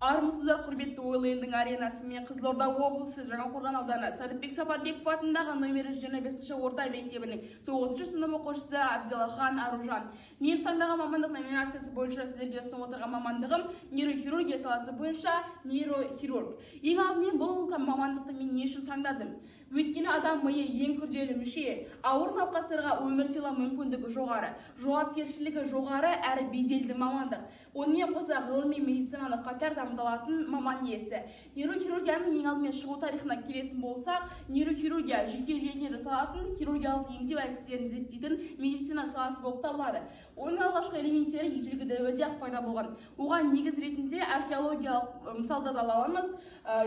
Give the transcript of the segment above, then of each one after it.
Армысыздар, құрметті Ойлы елдің аренасы! Мен Қызылорда облысы, Жаңақорған ауданы, Сәріпбек Сапарбеков атындағы нөмірі 25 орта мектебінің 9 сынып оқушысы Абзалхан Аружан. Мен таңдаған мамандық номинациясы бойынша сіздерге ұсынып отырған мамандығым нейрохирургия саласы бойынша нейрохирург. Ең алдымен, бұл мамандықты мен не үшін таңдадым? Өйткені адам миы ең күрделі мүше. Ауыр науқастарға өмір сыйлау мүмкіндігі жоғары, жауапкершілігі жоғары әрі беделді мамандық. Онымен қоса, ғылыми медицинаны қатар дамыта алатын маман иесі. Нейрохирургияның ең алдымен шығу тарихына келетін болсақ, нейрохирургия жүйке жүйесіне жасалатын хирургиялық емдеу әдістерін зерттейтін медицина саласы болып табылады. Оның алғашқы элементтері ежелгі дәуірде ақ пайда болған. Оған негіз ретінде археологиялық мысалдарды ала аламыз,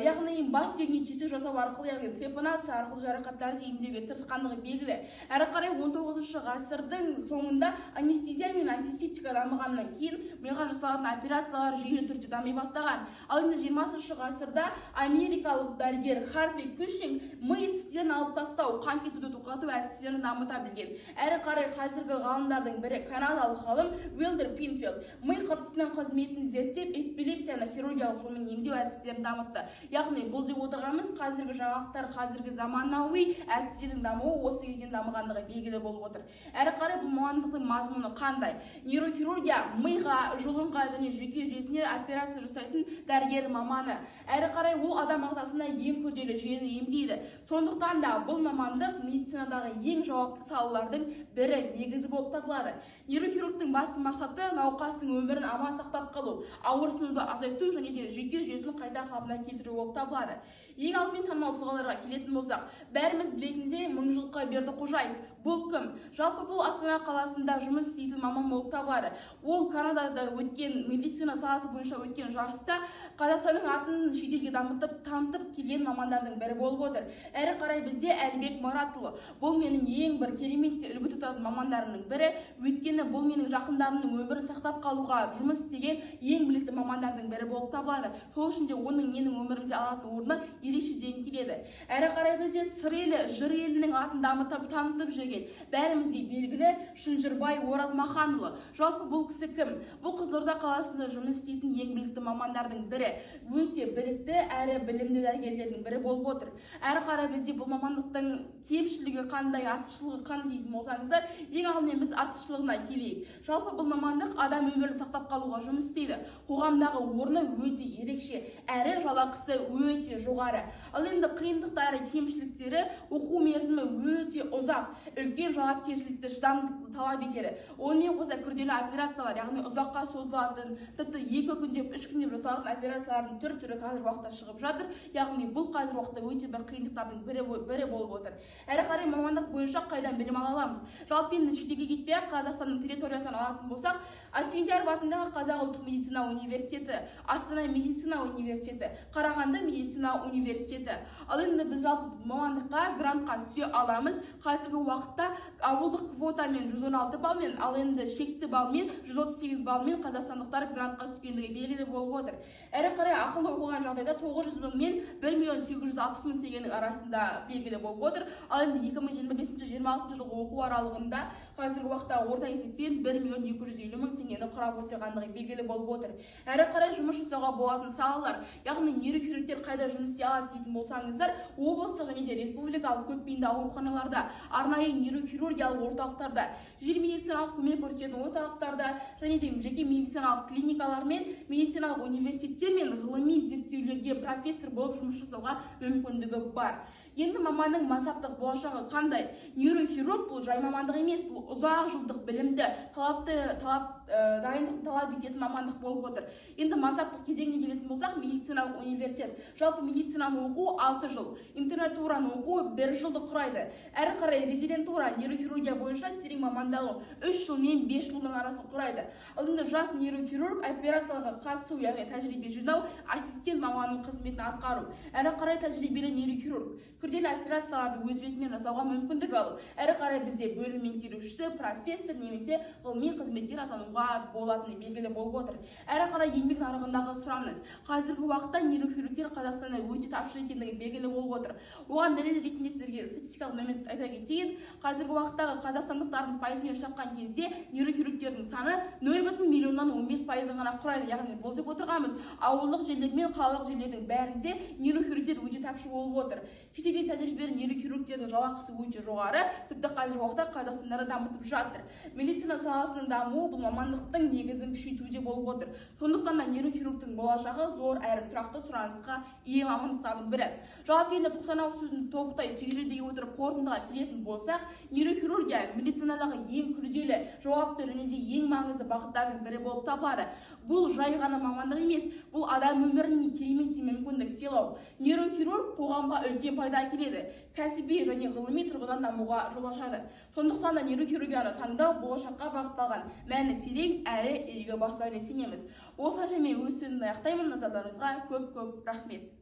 яғни бас сүйегіне тесік жасау арқылы, яғни трепанация арқылы жарақаттарды емдеуге тырысқандығы белгілі. Әрі қарай 19 ғасырдың соңында анестезия мен антисептика дамығаннан кейін миға жасалатын операциялар жүйелі түрде дами бастаған. Ал енді 20 ғасырда америкалық дәрігер Харви Кушинг ми ісіктерін алып тастау, қан кетуді тоқтату әдістерін дамыта білген. Әрі қарай қазіргі ғалымдардың бірі, канадалық ғалым Уилдер Пинфилд, ми қыртысының қызметін зерттеп, эпилепсияны хирургиялық жолмен емдеу әдістерін дамытты. Яғни бұл деп отырғанымыз, қазіргі жаңалықтар, қазіргі заманауи әдістердің дамуы осы кезден дамығандығы белгілі болып отыр. Әрі қарай бұл мамандықтың мазмұны қандай? Нейрохирургия миға, жұлынға және жүйке жүйесіне операция жасайтын дәрігер маманы. Әрі қарай ол адам ағзасында ең күрделі жүйені емдейді. Сондықтан да бұл мамандық медицинадағы ең жауапты салалардың бірі, негізі болып табылады. Нейрохирургтың басты мақсаты – науқастың өмірін аман сақтап қалу, ауырсынуды азайту және де жүйке жүйесін қайта қалпына келтіру болып табылады. Ең алдымен танымал тұлғаларға келетін болсақ, бәріміз білетіндей, Мыңжылқы Бердіқожаев. Бұл кім? Жалпы, бұл Астана қаласында жұмыс істейтін маман болып табылады. Ол Канадада өткен, медицина саласы бойынша өткен жарыста Қазақстанның атын шетелге дамытып, танытып келген мамандардың бірі болып отыр. Әрі қарай бізде Әлібек Маратұлы. Бұл менің ең бір керемет үлгі тұтатын мамандарымның бірі, өйткені бұл менің жақындарымның өмірін сақтап қалуға жұмыс істеген ең білікті мамандардың бірі болып табылады. Сол үшін де оның менің өмірімде алатын орны ерекшеден келеді. Әрі қарай бізде Сыр елі, жыр елінің атын дамытып, танытып жүрген, бәрімізге белгілі Шынжырбай Оразмаханұлы. Жалпы, бұл кісі кім? Бұл Қызылорда қаласында жұмыс істейтін ең білікті мамандардың бірі, өте білікті әрі білімді дәрігерлердің бірі болып отыр. Әрі қарай бізде бұл мамандықтың кемшілігі қандай, артықшылығы қандай дейтін болсаңыздар, ең алдымен біз артықшылығына келейік. Жалпы, бұл мамандық адам өмірін сақтап қалуға жұмыс істейді. Қоғамдағы орны өте ерекше әрі жалақысы өте жоғары. Ал енді қиындықтары, кемшіліктері: оқу мерзімі өте ұзақ, үлкен жауапкершілікті, шыдамдықты талап етеді. Онымен қоса, күрделі операциялар, яғни ұзаққа созылатын, тіпті 2 күндеп, 3 күндеп жасалатын операциялардың түр түрі қазіргі уақытта шығып жатыр. Яғни бұл қазіргі уақытта өте бір қиындықтардың бірі болып отыр. Әрі қарай мамандық бойынша қайдан білім ала аламыз? Жалпы, енді шетелге кетпей ақ, Қазақстанның территориясынан алатын болсақ, Асфендияров атындағы Қазақ ұлттық медицина университеті, Астана медицина университеті, Қарағанды медицина университеті. Ал енді біз жалпы мамандыққа грантқа түсе аламыз. Қазіргі уақытта ауылдық квотамен 116 баллмен, ал енді шекті баллмен 138 баллмен қазақстандықтар грантқа түскендігі белгілі болып отыр. Әрі қарай ақылы оқыған жағдайда 900 мың мен 1 миллион 860 мың теңгенің арасында белгілі болып отыр. Ал енді 2025-26 жылғы оқу аралығында қазіргі уақытта орта есеппен 1 миллион 250 мың теңгені құрап отырғандығы белгілі болып отыр. Әрі қарай жұмыс жасауға болатын салалар, яғни нейрохирургтер қайда жұмыс істей алады дейтін болсаңыздар, облыстық және де республикалық көпбейінді ауруханаларда, арнайы нейрохирургиялық орталықтарда, жедел медициналық көмек көрсететін орталықтарда және де жеке медициналық клиникалар мен медициналық университеттер мен ғылыми зерттеулерге профессор болып жұмыс жасауға мүмкіндігі бар. Енді маманның мансаптық болашағы қандай? Нейрохирург – бұл жай мамандық емес, бұл ұзақ жылдық білімді, талапты талап дайындықты талап ететін мамандық болып отыр. Енді мансаптық кезеңіне келетін болсақ, медициналық университет. Жалпы, медицинаны оқу 6 жыл, интернатураны оқу бір жылды құрайды. Әрі қарай резидентура, нейрохирургия бойынша терең мамандану 3 жыл мен 5 жылдың арасын құрайды. Ал енді жас нейрохирург операцияларға қатысу, яғни тәжірибе жинау, ассистент маманның қызметін атқару. Әрі қарай тәжірибелі нейрохирург күрделі операцияларды өз бетімен жасауға мүмкіндік алу. Әрі қарай бізде бөлім меңгерушісі, профессор немесе ғылыми қызметкер атануға. алуға болатыны белгілі болып отыр. Әрі қарай еңбек нарығындағы сұраныс. Қазіргі уақытта нейрохирургтер Қазақстанда өте тапшы екендігі белгілі болып отыр. Оған дәлел ретінде сіздерге статистикалық мәлімет айта кетейін. Қазіргі уақыттағы қазақстандықтардың пайызымен шаққан кезде нейрохирургтердің саны 0,15% ғана құрайды. Яғни бұл деп отырғанымыз, ауылдық жерлер мен қалалық жерлердің бәрінде нейрохирургтер өте тапшы болып отыр. Шетелде тәжірибелі нейрохирургтердің жалақысы өте жоғары, тіпті қазіргі уақытта Қазақстанда да дамытып жатыр. Медицина саласының дамуы бұл мамандықтың негізін күшейтуде болып отыр. Сондықтан да нейрохирургтің болашағы зор әрі тұрақты сұранысқа ие мамандықтардың бірі. Жалпы енді 90 ауыз сөзін толықтай түйіндей отырып, қорытындыға келетін болсақ, нейрохирургия медицинадағы ең күрделі, жауапты және де ең маңызды бағыттардың бірі болып табылады. Бұл жай ғана мамандық емес, бұл адам өміріне кереметтей мүмкіндік сыйлау. Нейрохирург қоғамға үлкен пайда әкеледі, кәсіби және ғылыми тұрғыдан дамуға жол ашады. Сондықтан да нейрохирургияны таңдау болашаққа бағытталған мәні терең әрі игі бастау деп сенеміз. Осылайша мен өз сөзімді аяқтаймын. Назарларыңызға көп көп рахмет.